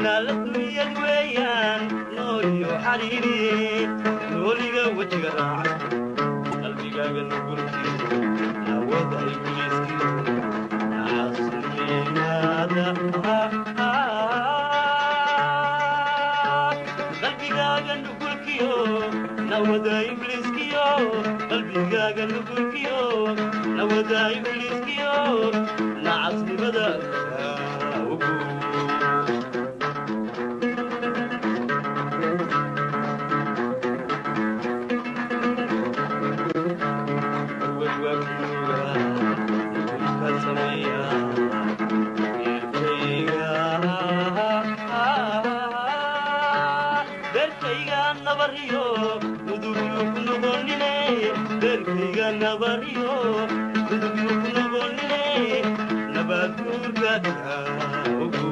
Naaladuyad weeyaan nooliyo xariiriye, nooliga wejiga raaca, qalbigaaga nugulkiyo nawada ibliiskiyo nacasnimaada. Qalbigaaga nugulkiyo nawada ibliiskiyo, qalbigaaga nugulkiyo nawada ibliiskiyo nacasnimada ugu. Beerkayga nabariyo mudugyu ku noqonine, beerkayga nabariyo mudugyu ku noqonine, nabaadguurka ugu.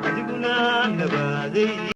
Adiguna nabaaday.